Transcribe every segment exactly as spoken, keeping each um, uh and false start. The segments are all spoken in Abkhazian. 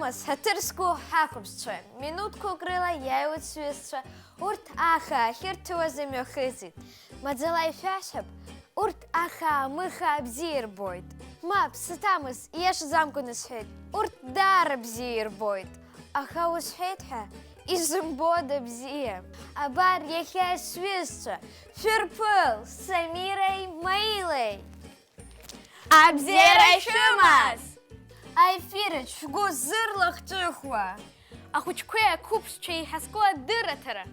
Ҳаҭыр зқәу ҳахәаԥшцәа, минуҭқәак рыла иааиуеит сҩызцәа, урҭ ахаа ахьырҭиуаз имҩахыҵит. Маӡала ишәасҳәап, урҭ ахаа-мыхаа бзиа ирбоит. Мап, саҭамыз, ииашаӡамкәаны сҳәеит, урҭ даара бзиа ирбоит. Аха усҳәеит ҳәа, изымбода бзиа? Абар иахьа сҩызцәа, шәырԥыл, Самиреи Маилеи! Абзиара шәымаз! Аефираҿ шәгәы зырлахҿыхуа, ахәыҷқәеи ақәыԥшцәеи иҳазку адырраҭара.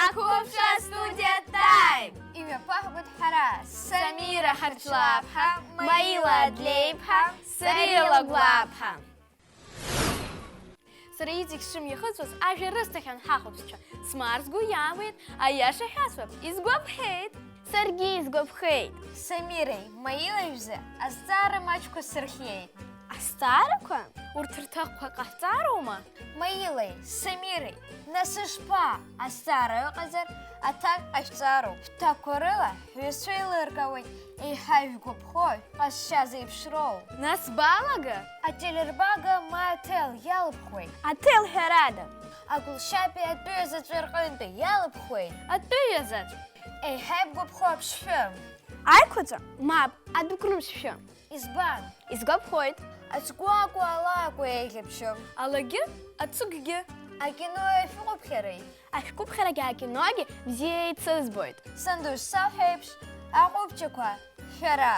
Ақәыԥшра астудиа time! Имҩаԥаҳгоит ҳара, Самира Ҳарчлааԥҳа, Маила Адлеиԥҳа, Сарила Гәлаԥҳа. Сара иҵегь сшымҩахыҵуаз ажәа рысҭахьан ҳахәаԥшцәа. Смаар сгәы иаамеит, аиаша ҳәасҳәап, изгәаԥхеит. Саргьы исгәаԥхеит. Самиреи Маилеи рзы азҵаара маҷқәа сырхиеит. Азҵаарақәа? Урҭ рҭакқәа ҟаҳҵароума? Маилеи, Самиреи, нас ишԥа, азҵаара ыҟазар, аҭак ҟашәҵароуп. Шәҭакқәа рыла ҳҩызцәа еилыркаауеит, еиҳа ишәгәаԥхо шәҟазшьа зеиԥшроу. Нас балага? Ателербага ма аҭел иалыбхуеит. Аҭел ҳәарада, агәылшьапи атәыҩа заҵәи рҟынтәи иалыбхуеит. Атәыҩа заҵә. Еиҳа ибгәаԥхо аԥшшәы. Аиқәаҵәа? Мап, адәықәымшәшәы. Избан? Исгәаԥхоит. Ацгәы акәу, ала акәу еиӷьыбшьы? Алагьы, ацыгәгьы. Акино иашәыҟәыԥхьари? Ашәҟәыԥхьарагьы акиногьы бзиа еицызбоит. Санду шсаҳәа еиԥш, аҟәыбҷақәа шәара.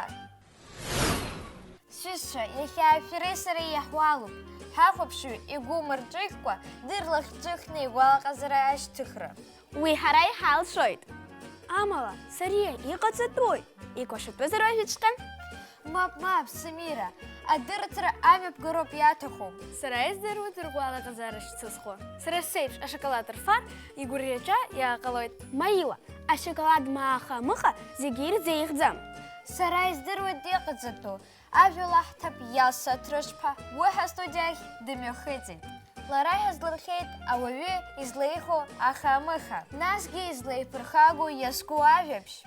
Сҩызцәа, иахьа шәареи сареи иаҳуалуп, ҳахәаԥшҩы игәы мырҿыӷькәа дырлахҿыхны игәалаҟазара ашьҭыхра. Уи ҳара иҳалшоит. Амала, Сариа, иҟаҵатәуи? Икәашатәызар уажәыҵәҟьа? Мап, мап, Самира, адырраҭара амҩаԥгароуп иаҭаху. Сара издыруеит ргәалаҟазара шцысхуа. Сара сеиԥш ашоколад рфар игәырҩаҿа иааҟалоит. Маила, ашоколад ма аха-мыха зегьы ирзеиӷьӡам. Сара издыруеит иҟаҵатәу. Ажәа лаҳҭап Иаса Ҭрышԥа, уи ҳастудиа ахь дымҩахыҵит. Лара иҳазлырхиеит ауаҩы излеиӷьу аха-мыха, насгьы излеиԥырхагоу иазку ажәабжь.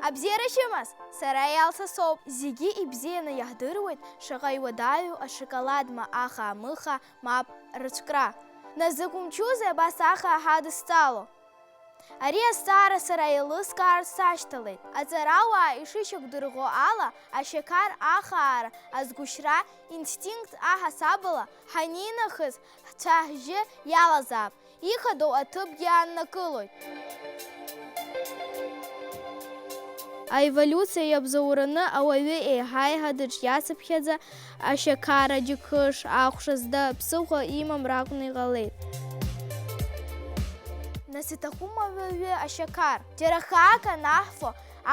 Абзиара шәымаз, сара Иалса соуп. Зегьы ибзианы иаҳдыруеит, шаҟа иуадаҩу ашоколад ма аха-мыха, мап, рыцәкра. Назык умчузеи абас ахаа ҳадысҵало? Ари азҵаара сара еилыскаарц сашьҭалеит. Аҵарауаа ишышьақәдырӷәӷәо ала, ашьақар ахаара азгәышьра инстинкт аҳасабала ҳанинахыс, ҳцәа-ҳжьы иалазаап, ихадоу аҭыԥгьы ааннакылоит. Аеволиуциа иабзоураны ауаҩы еиҳа-еиҳа дыҿиацыԥхьаӡа, ашьақар аџьықыш, ахәша зда, ԥсыхәа имам ракәны иҟалеит. Нас иҭахума ауаҩы ашьақар? Џьара хаак анаҳфо,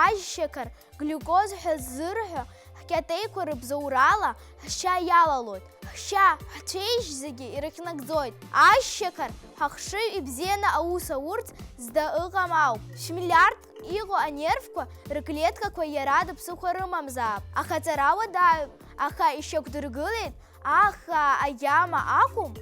ажьшьақар, глиукоз ҳәа ззырҳәо, ҳкьатеиқәа рыбзоурала ҳшьа иалалоит. Ҳшьа, ҳцәеижь зегьы ирыхьнагӡоит. Ажьшьақар ҳахшыҩ ибзианы аус аурц зда ыҟам ауп. Шәмиллиардк иҟоу анервқәа рыклеткақәа иара дыԥсыхәа рымамзаап. Аха аҵара уадаҩуп, аха ишьақәдыргылеит ахаа агьама акәым,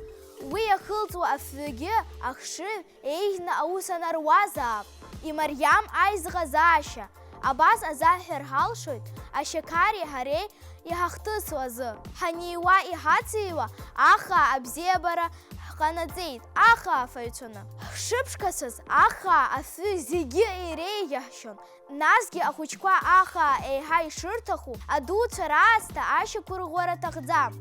уи иахылҵуа афҩгьы ахшыҩ еиӷьны аус анаруазаап. Имариам аизыҟазаашьа. Абас азаҳҳәар ҳалшоит, ашьақари ҳареи иҳахҭысу азы. Ҳаниуа иҳациуа ахаа абзиабара ҳҟанаҵеит, ахаа афаҩцәаны. Ҳшыԥшқацәаз ахаа афҩы зегьы иреиӷьаҳшьон. Насгьы ахәыҷқәа ахаа еиҳа ишырҭаху адуцәа раасҭа ашьақәырӷәӷәара аҭахӡам.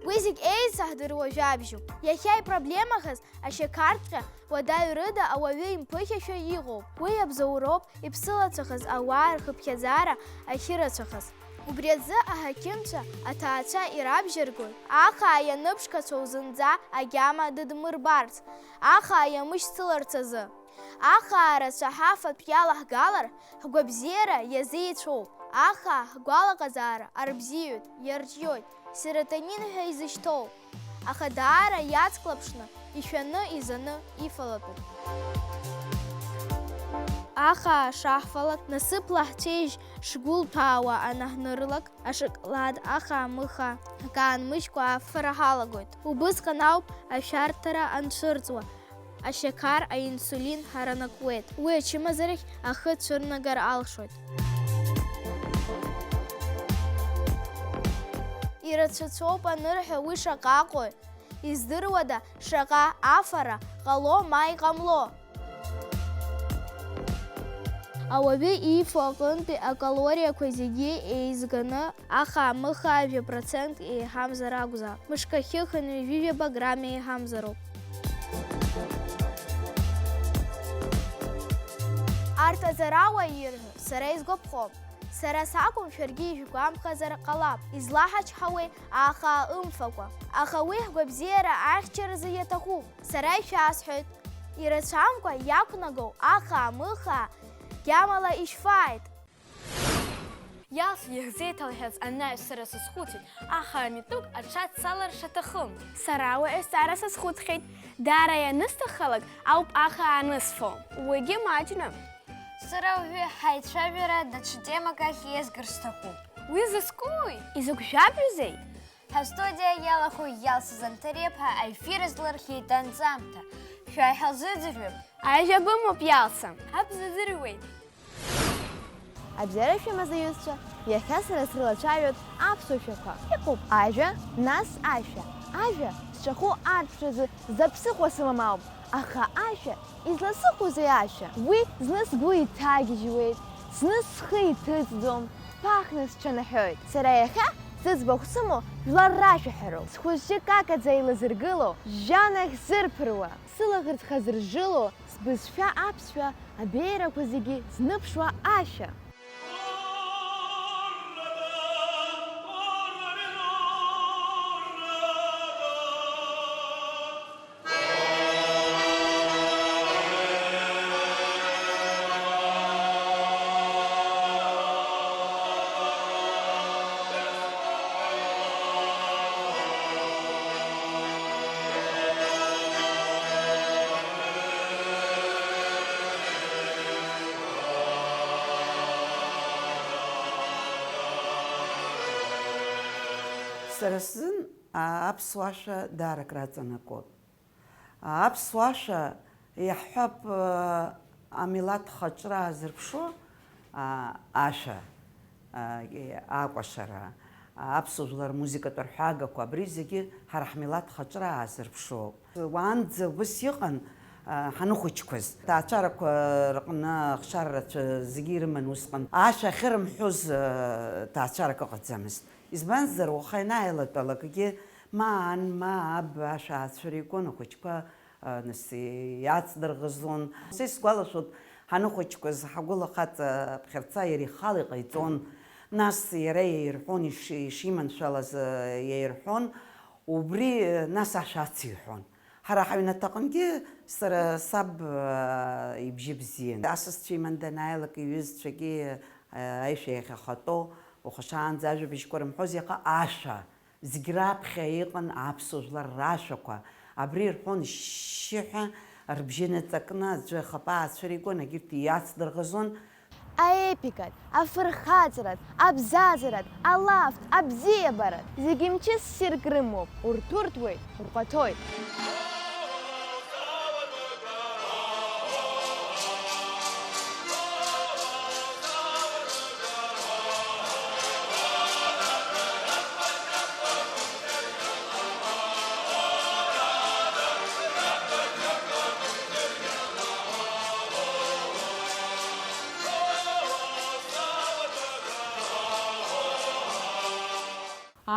Уи зегь еицаҳдыруа жәабжьуп. Иахьа ипроблемахаз ашьақарҵәҟьа уадаҩрыда ауаҩы имԥыхьашәа иҟоуп. Уи иабзоуроуп иԥсылацәахаз ауаа рхыԥхьаӡара ахьырацәахаз. Убри азы аҳақьымцәа аҭаацәа ирабжьаргоит, ахаа ианыԥшқацәоу зынӡа агьама дыдмырбарц, ахаа иамышьцыларц азы. Ахаа рацәа ҳафатә иалаҳгалар, ҳгәабзиара иазеицәоуп. Ахаа ҳгәалаҟазаара арбзиоит, иарҿиоит, серотонин ҳәа изышьҭоу. Аха даара иацклаԥшны, ишәаны, изаны ифалатәуп. Ахаа шаҳфалак, насыԥла ҳцәеижь шгәылҭәаауа анаҳнырлак, ашоколад ахаа-мыха ҳкаанмыжькәа афара ҳалагоит. Убысҟан ауп ашәарҭара анцәырҵуа, ашьақар, аинсулин ҳаранакуеит. Уи ачымазарахь ахы цәырнагар алшоит. Ирацәацәоуп анырҳәа уи шаҟа аҟои? Издыруада, шаҟа афара ҟало ма иҟамло? Ауаҩы иифо аҟынтәи акалориақәа зегьы еизганы, ахаа-мыхаа жәа процент еиҳамзар акәзаап, мышкахьы хынҩажәи жәаба грамм еиҳамзароуп. Арҭ аҵарауаа ирҳәо сара исгәаԥхом. Сара сакәым, шәаргьы ижәгәамԥхазар ҟалап, излаҳачҳауеи ахаа ымфакәа? Аха уи ҳгәабзиара ахьчаразы иаҭахуп. Сара ишәасҳәоит, ирацәамкәа иақәнагоу ахаа-мыхаа гьамала ишәфааит! Иалса иаҳзеиҭалҳәаз анаҩс сара сазхәыцит, ахаа митәык аҽацалар шаҭахым. Сара уи азҵаара сазхәыцхьеит, даара ианысҭаххалак ауп ахаа анысфо. Уигьы маҷны. Сара уажәы ҳаицәажәара даҽа темак ахь еизгар сҭахуп. Уи закәи? Изакә жәабжьузеи? Ҳастудиа иалахәу Иалса Занҭариаԥҳа аефир азлырхиеит анҵамҭа. Шәа иҳалзыӡырҩып. Ажәа бымоуп, Иалса. Ҳабзыӡырҩуеит. Абзиара шәымаз, аҩызцәа, иахьа сара срылацәажәоит аԥсуа шәақәа. Иҟоуп ажәа, нас ашәа. Ажәа зҿахәы арԥшразы зда ԥсыхәа сымам ауп, аха ашәа изласыхәозеи ашәа? Уи зны сгәы иҭагьежьуеит, зны схы иҭыҵӡом, ԥахны сҽанаҳәоит. Сара иахьа зыӡбахә сымоу жәлар рашәаҳәароуп. Схәыҷы какаӡа илазыргыло, жәанахь зырԥыруа, сылаӷырӡ хазыржыло, сбызшәа аԥсшәа абеиарақәа зегьы зныԥшуа ашәа. Сара сзын, а, аԥсуа ашәа даара акраҵанакуеит. Аԥсуа ашәа иаҳҳәап, а, амилаҭ хаҿра аазырԥшуа, а, ашәа, а, акәашара, аԥсуа жәлар рмузыкатә арҳәагақәа, абри зегьы ҳара ҳмилаҭ хаҿра аазырԥшуоуп. Уаанӡа ус иҟан, а, ҳаныхәыҷқәаз. Ҭаацәарақәа рҟны ахшара рацәа зегьы ирыман усҟан. Ашәа ахьырымҳәоз, а, ҭаацәарак ыҟаӡамызт. Избанзар, уаха ианааилатәалакгьы, ма ан, ма аб ашәа аацәыригон, ахәыҷқәа, а, нас иацдырӷызон. Са исгәалашәоит, ҳаныхәыҷқәаз ҳгәыла хаҵа ԥхьарца иара ихала иҟаиҵон, нас иара иаирҳәон, иши-, ишиманшәалаз, а, иаирҳәон, убри, а, нас ашәа ациҳәон. Ҳара ҳаҩнаҭаҟынгьы сара саб, а, ибжьы бзиан. Асасцәа иман данааилак, иҩызцәагьы, а, аишәа иахьахатәоу, уаха шаанӡа ажәабжьқәа рымҳәоз, иаха ашәа. Зегь раԥхьа иҟан аԥсуа жәлар рашәақәа. Абри ирҳәон шьшьыҳәа, рыбжьы ныҵакны аӡәы ахапа аацәыригон, егьырҭ иацдырӷызон. Аепикатә, афырхаҵаратә, абзазаратә, алафтә, абзиабаратә, зегьы мчы ссирк рымоуп, урҭурҭуеит, урҟаҭоит.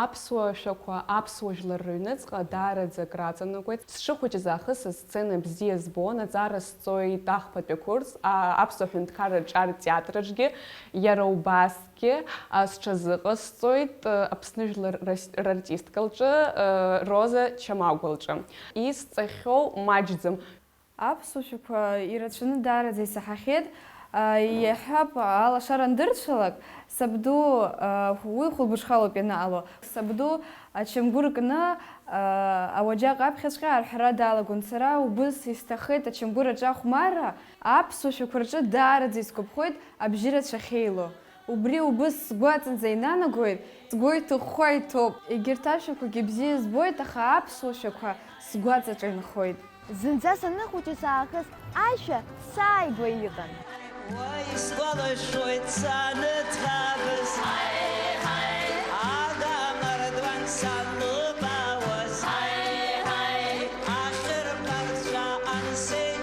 Аԥсуа шәақәа аԥсуа жәлар рыҩныҵҟа даараӡа акраҵанакуеит. Сшыхәыҷыз аахыс асцена бзиа збон, аҵара сҵоит ахԥатәи акурс, а-, аԥсуа ҳәынҭқарра аҿар театр аҿгьы, иара убасгьы, а, сҽазыҟасҵоит, а, Аԥсны жәлар рас-, рартистка лҿы, а, Роза Чамагәа лҿы. Исҵахьоу маҷӡам. Аԥсуа шәақәа ирацәаны даараӡа исаҳахьеит. Иаҳҳәап, алашара андырцәалак, сабду, уи хәылбыҽхалоуп ианаало, сабду ачамгәыр кны, ауаџьаҟ аԥхьаҵәҟьа арҳәара далагон. Сара убыс исҭаххеит ачамгәыр аҿы ахәмарра. Аԥсуа шәақәа рҿы даараӡа исгәаԥхоит абжьы рацәа ахьеило. Убри убыс сгәаҵанӡа инанагоит, сгәы иҭыхәхәа иҭоуп. Егьырҭ ашәақәагьы бзиа избоит, аха аԥсуа шәақәа сгәаҵаҿы инхоит. Зынӡа саныхәыҷыз аахыс ашәа сааигәа иҟан. Уа исгәалашәоит саныӡӷабыз, Адамыр дуан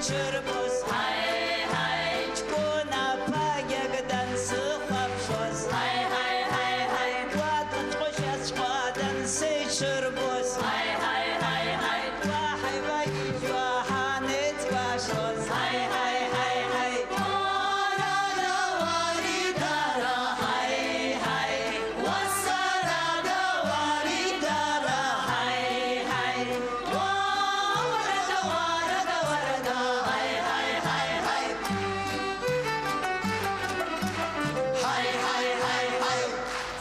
Ҳаи, ҳаи, ҷкәына ԥагьак дансыхәаԥшуаз, ҳаи, ҳаи, ҳаи, ҳаи, уа дҟәышьаҵәҟьа дансеиҽырбоз, ҳаи, ҳаи, ҳаи, ҳаи, уаҳа ибагьежьуа ҳанеиҵбашоз, ҳаи, ҳаи, ҳаи, ҳаи.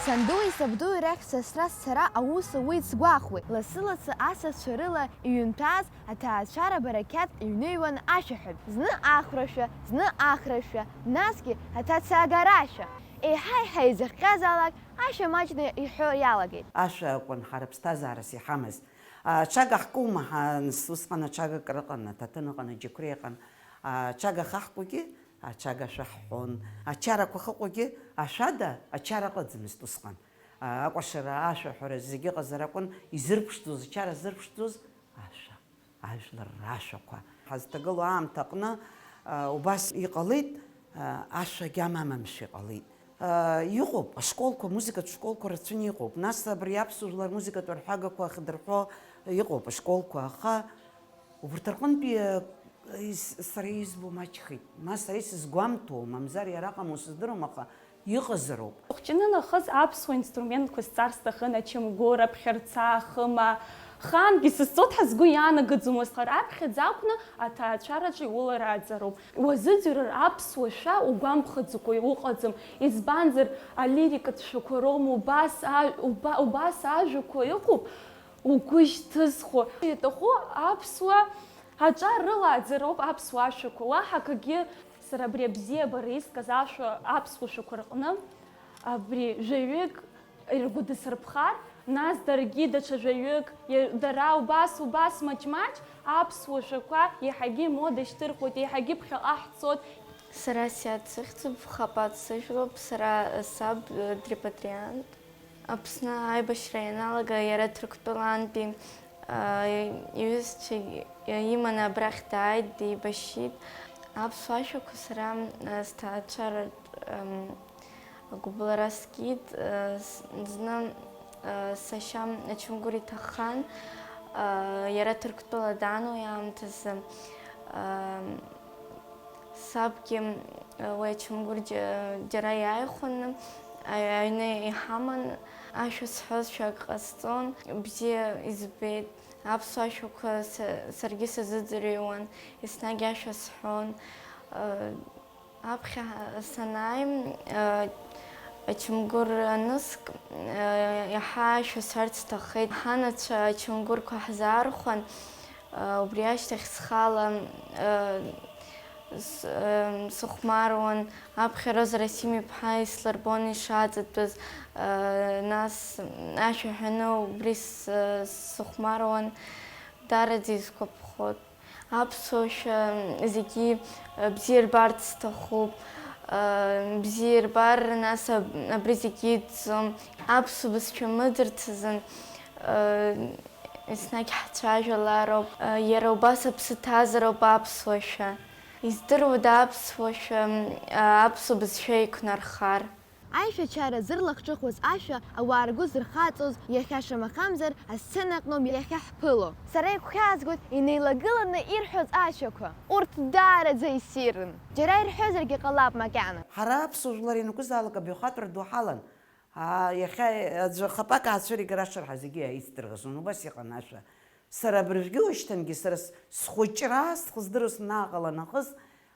Сандуи сабдуи рахь сасра сцара аус ауеит сгәахәуеит. Лассы-лассы асасцәа рыла иҩынтәааз аҭаацәара барақьаҭ иҩныҩуан ашәаҳәаҩ. Зны ахәрашәа, зны ахрашәа, насгьы аҭацаагарашәа. Еиҳа-еиҳа изыхҟьазаалак, ашәа маҷны иҳәо иалагеит. Ашәа акәын ҳара ԥсҭазаарас иҳамаз. Аҽага ҳкума, ҳа-, нас усҟан аҽагак рыҟан, аҭаҭын ыҟан, аџьықәреи ыҟан. Аҽага ахаҳкугьы, аҽага ашәа ҳҳәон. Ачарақәа ахыҟоугьы ашәада, ачара ыҟаӡамызт усҟан. А, акәашара, ашәаҳәара зегьы ыҟазар акәын, изырԥшӡоз, ачара зырԥшӡоз ашәа. Ажәлар рашәақәа. Ҳазҭагылоу аамҭа аҟны, а, убас иҟалеит, а, ашәагь амамамшәа иҟалеит. А, иҟоуп, ашколқәа, амузыкатә школқәа рацәаны иҟоуп. Нас абри аԥсуа жәлар рмузыкатә арҳәагақәа ахьдырҳәо иҟоуп ашколқәа, аха убарҭ рҟынтәи, а, ис-, сара избо маҷхеит. Ма сара исызгәамҭо, мамзар иара аҟаму сыздыруам, аха Иҟазароуп. Хәҷаны нахыс аԥсуа инструментқәа сҵар сҭахын, ачамгәыр, аԥхьарца, ахыма. Хангьы сызҵо ҳәа сгәы иаанагаӡомызт, аха раԥхьаӡа акәны аҭаацәараҿы иулараӡароуп. Уазыӡырҩыр аԥсуа шәа угәамԥхаӡакәа уҟаӡам. Избанзар, алирикатә шәақәа роума убас а-, уба-, убас ажәақәа ыҟоуп угәы шьҭызхуа. Иаҭаху аԥсуа аҿар рылааӡароуп аԥсуа ашәақәа, уаҳа акгьы. Сара абри абзиабара искыз ашәа аԥсуа шәақәа рҟны абри жәаҩык иргәыдысырԥхар, нас даргьы даҽа жәаҩык, иа-, дара убас, убас маҷ-маҷ аԥсуа шәақәа иаҳагьы имода шьҭырхуеит, иаҳагьы ԥхьаҟа ҳцоит. Сара Сиаҭ сыхьӡуп, Хапаҭ сыжәлоуп, сара саб, э, репатриант. Аԥсны аибашьра ианалага, иара Ҭырқәтәылантәи, аа, иҩызцәа иманы абрахь дааит, деибашьит. Аԥсуа ашәақәа сара, аа, сҭаацәаратә, ам, агәыбылра скит, аа, с-, зны, аа, сашьа ачамгәыр иҭаххан, аа, иара Ҭырқәтәыла даан уи аамҭазы, ам, Сабгьы, уи ачамгәыр џьа-, џьара иааихәаны, аҩ-, аҩны иҳаман, ашәа сҳәозшәа ак ҟасҵон, бзиа избеит, аԥсуа ашәақәа са-, саргьы сазыӡырҩуан, еснагь ашәа сҳәон. Аԥхьа санааи, ачамгәыр аныск, иаҳа ашәа сҳәарц сҭаххеит. Ҳанацәа ачамгәырқәа ҳзаархәан, убри ашьҭахь схала, с-, сыхәмаруан, аԥхьа Роза Расим-иԥҳа ислырбон ишаҵатәыз, нас ашәа ҳәаны убри с-, сыхәмаруан, даараӡа исгәаԥхоит. Аԥсуа шәа зегьы, э, бзиа рбарц сҭахуп. Э, бзиа ирбар, нас аб-, абри зегьы иӡӡом. Аԥсуа бызшәа мыӡырц азын, э, еснагь ҳцәажәалароуп. Э, иара убас аԥсы ҭазароуп аԥсуа шәа. Издыруада аԥсуа шәа, э, аԥсуа бызшәа иқәнархар? Аишәачара зырлахҿыхуаз ашәа ауаа ргәы зырхаҵоз, иахьа шамахамзар асценаҟноуп иахьаҳԥыло. Сара игәхьаазгоит инеилагыланы ирҳәоз ашәақәа. Урҭ даараӡа иссирын. Џьара ирҳәозаргьы ҟалап макьана. Ҳара аԥсуа жәлар ианакәызаалак абаҩхатәра ду ҳалан. Аа, иахьа аӡәы хапак аацәыригар ашырҳәа зегьы иааицдырӷызон, убас иҟан ашәа. Сара абыржәгьы уашьҭангьы сара с-, схәыҷра, схы здыруа санааҟала нахыс,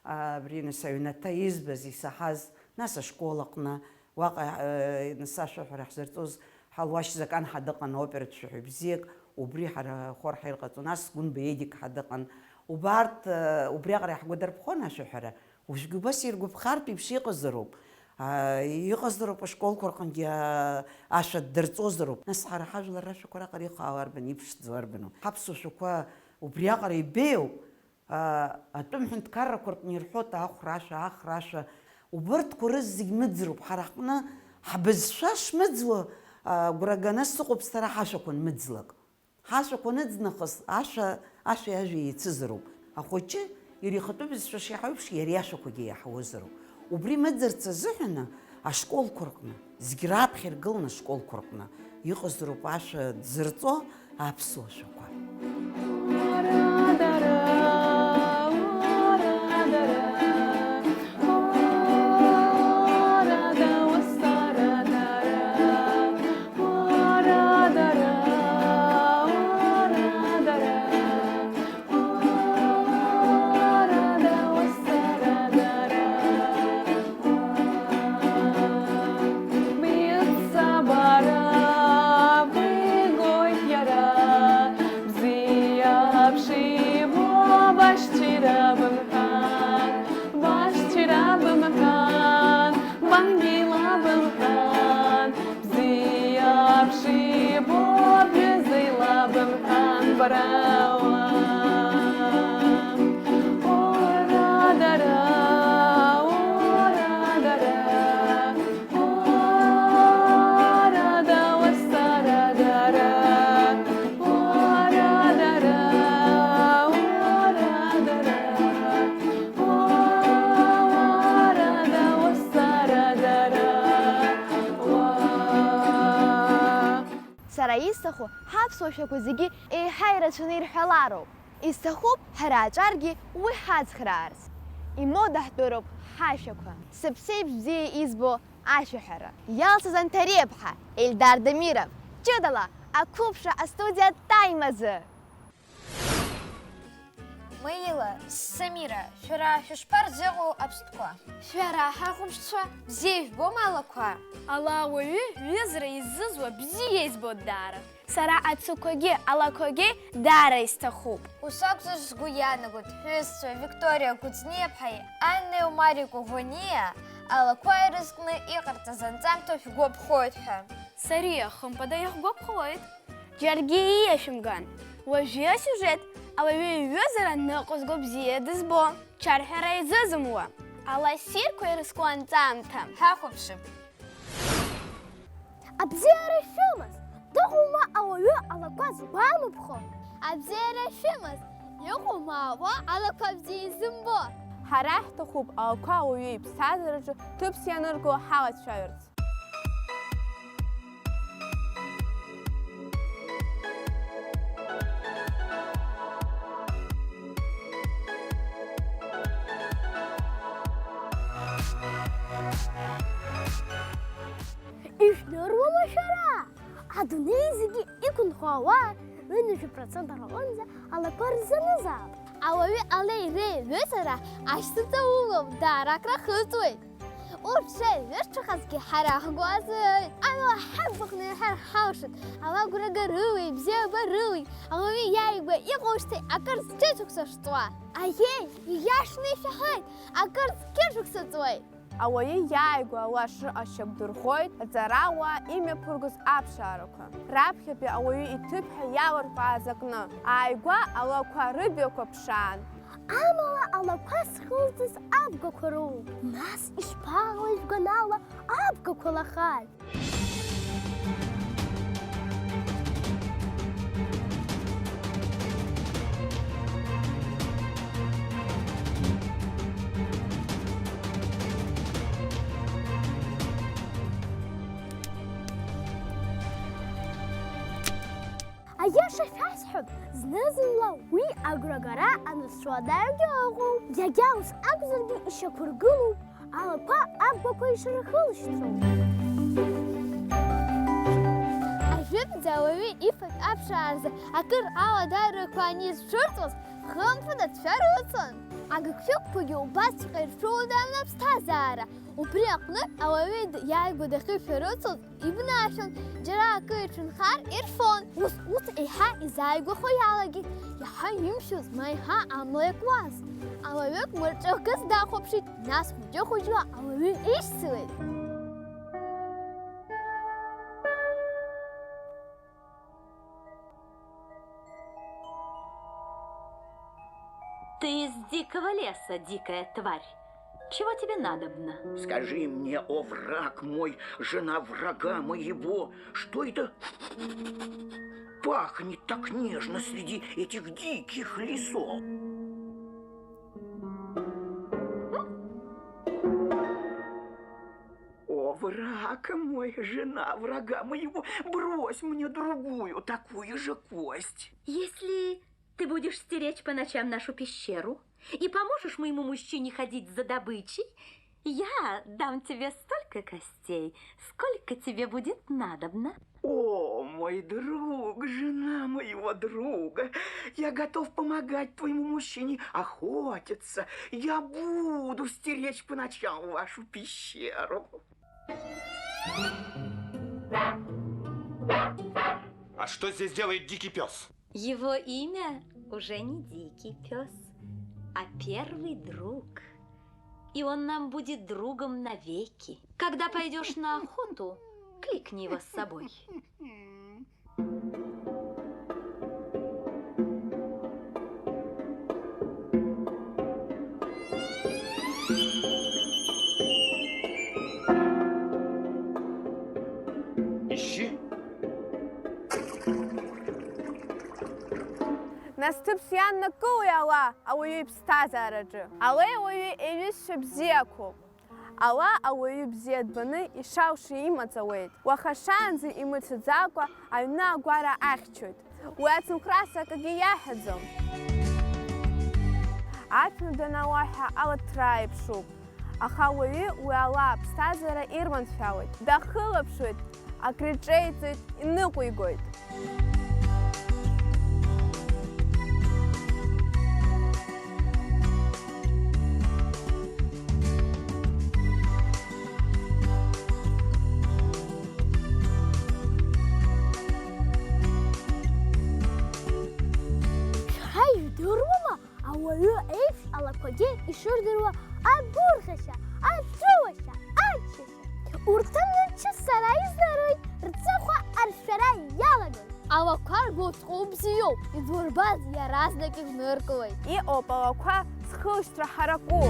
а, абри нас аҩнаҭа избаз, исаҳаз, нас ашкол аҟны, уаҟа, э, нас ашәаҳәара ҳзырҵоз, Ҳалуашь Закан ҳәа дыҟан, аоператә шәаҳәаҩ бзиак, убри ҳара ахор ҳаирҟаҵон, нас Гәынба Едик ҳәа дыҟан. Убарҭ, э, убриаҟара иаҳгәадырԥхон ашәаҳәара, уажәгьы убас иргәаԥхартә еиԥш иҟазароуп. А, иҟазароуп ашколқәа рҟынгьы, а, ашәа ддырҵозароуп. Нас ҳара ҳажәлар рашәақәа раҟара иҟаау арбан, иԥшӡоу арбану? Ҳаԥсуа шәақәа убриаҟара ибеиоуп. А, атәым ҳәынҭқаррақәа рҟны ирҳәоит ахәрашәа, ахрашәа. Убырҭқәа рызегь мыӡроуп. Ҳара ҳҟны ҳбызшәа шмыӡуа, а, агәра ганы сыҟоуп сара ҳашәақәа анмыӡлак. Ҳашәақәа аныӡ нахыс, ашәа, ашәеи ажәеи еицызароуп. Ахәыҷы Иара ихатәы бызшәа шиаҳау еиԥш, иара иашәақәагьы иаҳауазароуп. Убри мыӡырц азыҳәаны ашколқәа рҟны, зегь раԥхьа иргыланы ашколқәа рҟны иҟазароуп ашәа дзырҵо аԥсуа шәақәа. Бзиа бшибо бҩыза илабымҳәан бара уа. Ура дара, ура дара, ура дауа сара дара, ура дара, ура дара. Сара исҭаху, ҳаԥсуа шәақәа зегьы еиҳа ирацәаны ирҳәалароуп. Исҭахуп, ҳара аҿаргьы уи ҳацхраарц. Имода ҳтәыроуп ҳашәақәа. Сыԥсеиԥш бзиа избо ашәаҳәара. Иалсыз Анҭариаԥҳа, Ельдар Дамиров, ҷыдала ақәыԥшра астудиа Time азы! Маила, Самира, шәара шәышԥарзыҟоу аԥстәқәа? Шәара ҳахәаԥшцәа бзиа ижәбома алақәа? Ала ауаҩы ҩызара изызуа бзиа избоит даара. Сара ацықәагьы алақәагьы даара исҭахуп. Ус акәзар сгәы иаанагоит, ҳҩызцәа Викториа Кәыҵниаԥҳаи Аннеи Омари Коӷониа алақәа ирызкны иҟарҵаз анҵамҭа шәгәаԥхоит ҳәа. Сариа, хымԥада, иаҳгәаԥхоит. Џьаргьы ииашәымган. Уажәы асиужет ауаҩы иҩызара ныҟәызго бзиа дызбо, чарҳәара изызымуа, ала ссирқәа ирызку анҵамҭа. Ҳахәаԥшып. Абзиара шәымаз, дыҟоума ауаҩы алақәа згәамԥхо? Абзиара шәымаз, иҟоума ауаа алақәа бзиа изымбо? Ҳара ҳҭахуп алақәа ауаҩы иԥсҭазаараҿы ҭыԥс ианырго ҳалацәажәарц. Ижәдыруама шәара? Адунеи зегьы иқәынхо ауаа ҩынҩажәа процент рҟынӡа алақәа рзанызаап. Ауаҩы алеи реиҩызара ашьҭыҵаулоуп, даара акрахыҵуеит. Урҭ шеиҩырцәахазгьы ҳара ҳгәы азыҩит. Амала ҳаблаҟны иҳәар ҳалшоит, алагәрагарылеи, бзиабарылеи, ауаҩы иааигәа иҟоушьҭеи акырӡ ҽеиҭакәса шҵуа. Аиеи, ииашаны ишәаҳәоит, акырӡ қьышықәса ҵуеит. Ауаҩы иааигәа ала шыҟазшьа дырхоит аҵарауаа имҩаԥыргоз аԥшаарақәа. Раԥхьатәи ауаҩы иҭыԥҳа иалархәааз акны, ааигәа алақәа рыбаҩқәа ԥшаан. Амала алақәа зхылҵыз абгақәа роуп. Нас ишԥаҟалеи жәганала абгақәа лахааит? Аиаша шәасҳәап, зны-зынла уи агәрагара анысцәуадаҩгьы ыҟоуп. Иагьа ус акәзаргьы ишьақәыргылоуп алақәа абгақәа ишырхылшьҭроу. Ажәытәӡа ауаҩы ифатә аԥшааразы акыр ауадаҩрақәа анизцәырҵуаз, хымԥада дшәарыцон. Агыгшәыгқәагьы убасҵәҟьа ирцәуадаҩын аԥсҭазаара. Убри аҟнытә ауаҩы д-, иааигәа дахьышәарыцоз ибнаашәон, џьара акы иҿынхар ирфон. Ус, ус еиҳа изааигәахо иалагеит, иаҳа имшәоз, ма еиҳа амла иакуаз. Ауаҩык мырҵәахыс дахәаԥшит, нас хәыҷы-хәыҷла ауаҩы ишьцылеит. Ты из дикого леса, дикая тварь. Чего тебе надобно? Скажи мне, о враг мой, жена врага моего, что это пахнет так нежно среди этих диких лесов? Как мой жена врага моего, брось мне другую, такую же кость. Если ты будешь стеречь по ночам нашу пещеру и поможешь моему мужчине ходить за добычей, я дам тебе столько костей, сколько тебе будет надобно. О, мой друг, жена моего друга, я готов помогать твоему мужчине охотиться. Я буду стеречь по ночам вашу пещеру. А что здесь делает дикий пес? Его имя уже не дикий пес, а первый друг. И он нам будет другом навеки. Когда пойдёшь на охоту, кликни его с собой. Ишьы? Нас ҭыԥс ианнакылои ала ауаҩы иԥсҭазаараҿы? Алеи ауаҩи иҩызцәа бзиақәоуп. Ала ауаҩы бзиа дбаны ишалшо имаҵ ауеит. Уаха шаанӡа имыцәаӡакәа аҩны агәара ахьчоит. Уи ацынхәрас акгьы иаҳәаӡом. Аԥшәма данауаҳәа алаҭра еиԥшуп. Аха ауаҩы уи ала аԥсҭазаара ирманшәалоит. Дахылаԥшуеит, акриҿеиҵоит, иныҟәигоит. Шәара ижәдыруама, ауаҩы еиԥш алақәагьы ишырдыруа агәырӷьашьа, аҵәыуашьа, аччашьа? Урҭ рымчы сара издыруеит, рҵыхәа аршәара иалагоит. Алақәа ргәыҵҟәа бзиоуп, идурбаз иаразнак иҩныркылеит. Иҟоуп алақәа зхылшьҭра ҳараку.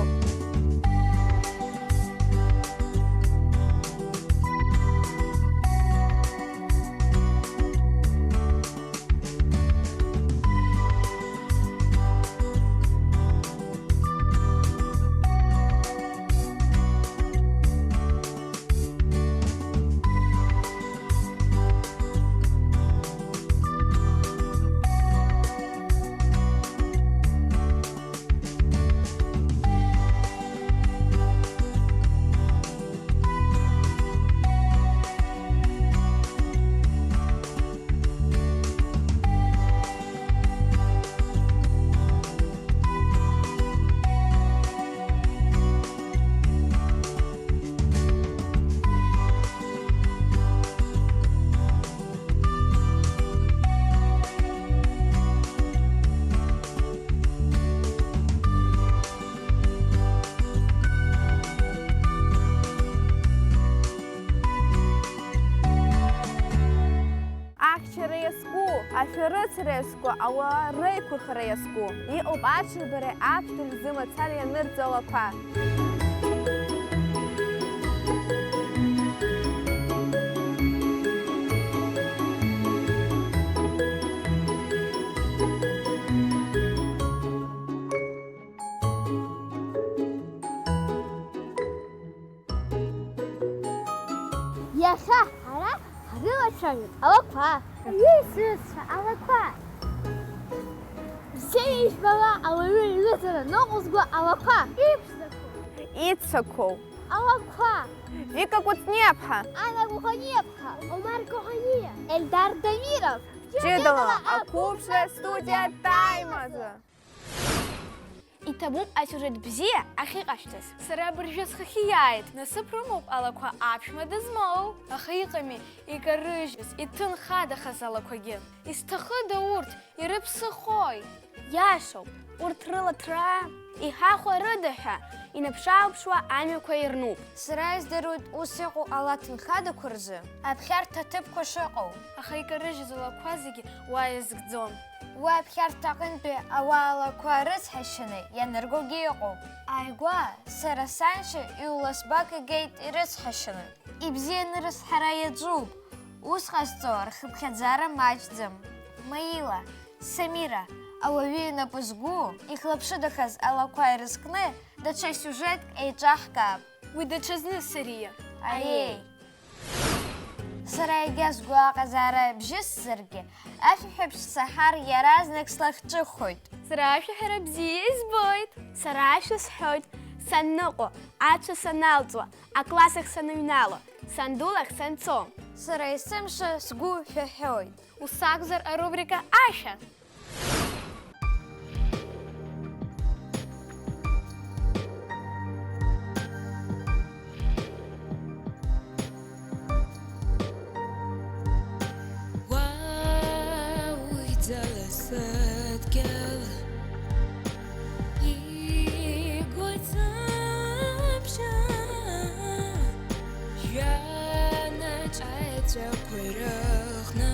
Ахьчара иазку, ашәарыцара иазку, ауаа реиқәырхара иазку. Иҟоуп аҽырбареи аԥшәмеи рзы мацара ианырҵо алақәа. Иахьа ҳара ҳрылацәажәоит алақәа. Аиеи, сҩызцәа, алақәа! Бзиа ижәбала ауаҩы иҩызара ныҟәызго алақәа! Иԥшӡақәоу! Ицақәоу! Алақәа! Вика Кәыҵниаԥҳа! Анна Гәахәаниаԥҳа! Омар Коҳаниа! Эльдар Дамиров! Ҷыдала ақәыԥшра студиа Таймазы! Иҭабуп асиужет бзиа ахьыҟашәҵаз. Сара абыржәы схахьы иааит, насыԥ рымоуп алақәа аԥшәма дызмоу. Аха иҟами икарыжьыз, иҭынхадахаз алақәагьы. Изҭахыда урҭ, ирыԥсыхои? Иашоуп, урҭ рыла ҭраа, иҳахәарыда ҳәа инаԥш-ааԥшуа амҩақәа ирнуп. Сара издыруеит ус иҟоу ала ҭынхадақәа рзы. Аԥхьарҭа ҭыԥқәа шыҟоу. Аха икарыжьыз алақәа зегьы уа иазкӡом. Уи аԥхьарҭа аҟынтәи ауаа алақәа рыцҳашьаны ианыргогьы ыҟоуп. Ааигәа сара саншьа иуласбак игеит ирыцҳашьаны. Ибзианы рыцҳара иаҿуп. Ус ҟазҵо рхыԥхьаӡара маҷӡам. Маила, Самира, ауаҩы инапы згәу, ихлаԥшыдахаз алақәа ирызкны даҽа сиужетк еиҿаҳкаап. Уи даҽазны, Сариа. Аиеи. Сара егьа сгәы аҟазаара бжьысзаргьы, ашәаҳәабжь саҳар иаразнак слахҿыххоит. Сара ашәаҳәара бзиа избоит. Сара ашәа сҳәоит, санныҟәо, ацәа саналҵуа, акласс ахь саныҩнало, санду лахь санцо. Сара есымша сгәы шәаҳәоит. Ус акәзар, арубрика ашәа. Уа уи ӡала сыдгьыл игоит сыбжьы, жәҩанаҿ аеҵәақәа ирыхны.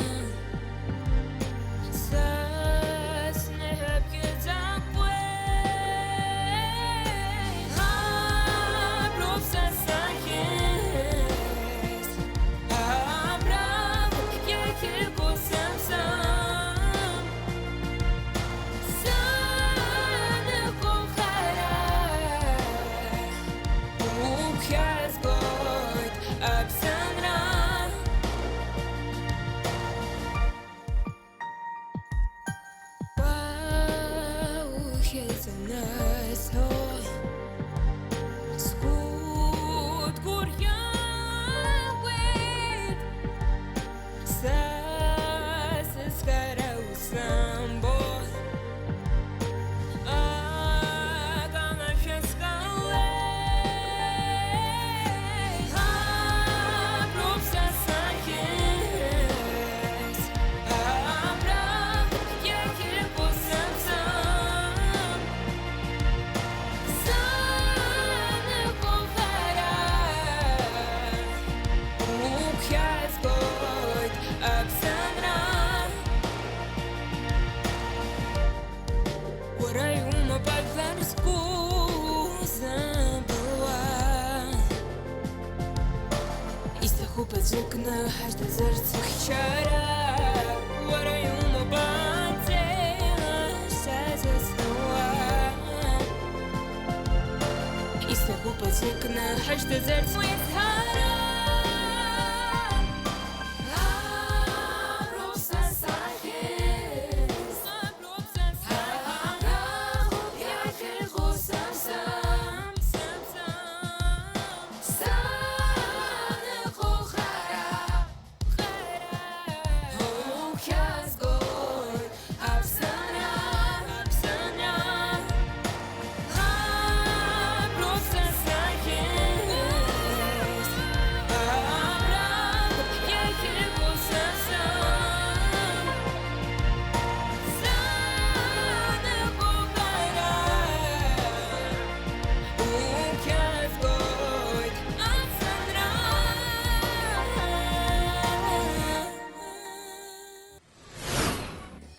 Са сныҳәа бӷьыцқәеи аброуп са сахьыз, абраҟоуп иахьырго сымсым. Саныҟоу хара угәхьаазгоит аԥсынра. Уа ухьӡ анысҳәо, сгәы дгәырӷьауеит, са сызгара усымбо. Аганашәа сҟалеит, аброуп са сахьыз, абраҟоуп иахьырго сымсым. Саныҟоу хара угәхьаазгоит аԥсынра. Уара иумоуп ажәлар згәы зымбылуа. Исҭахуп аӡәыкны ҳашьҭазарц ухьчара. Уара иумоуп аҵеи сазыцлуа. Исҭахуп аӡәыкны ҳашьҭазарц уи зҳәара. Аброуп са сахьыз.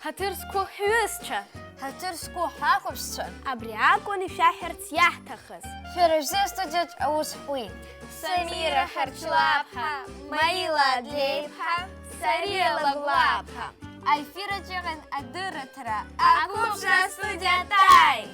Ҳаҭыр зқәу ҳҩызцәа! Ҳаҭыр зқәу ҳахәаԥшцәа! Абри акәын ишәаҳәарц иаҳҭахыз. Шәара шәзы астудиаҿ аус ҳуит Самира Харчлаԥҳа, Маила Адлеиԥҳа, Сариа Лагәлаԥҳа. Аефир аҿы иҟан адырраҭара. Ақәыԥшра астудиа ҭааит!